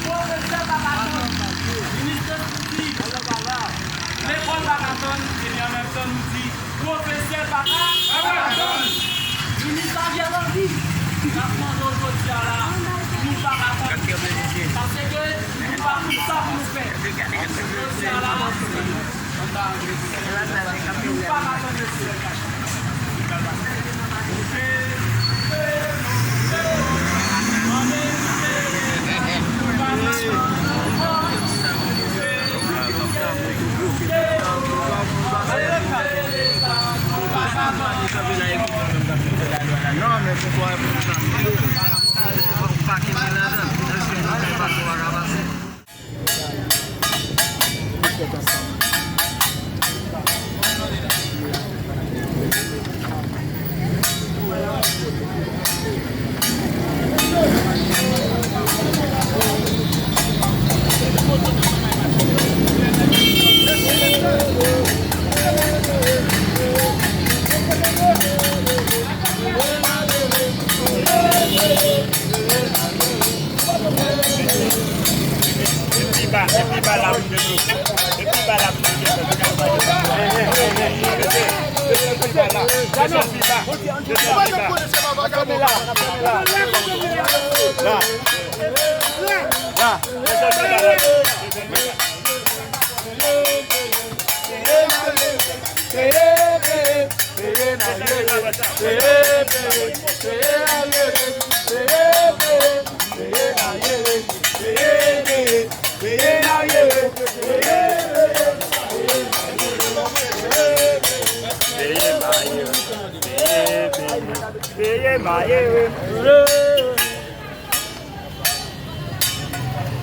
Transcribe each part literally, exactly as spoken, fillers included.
Pwofesè Pakaton, minis de Lekòl pa ka tann, ebyen, an menm tan, nou di, pwofesè pa ka, pa ka tann. Minis Ariel Henry, n ap mande w jodi a la, nou pa ka tann. Paske nou pa konn sa pou nou fè. Jodi a la, nou pa ka tann, mesye.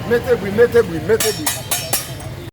Mete bri, mete bri, mete bri.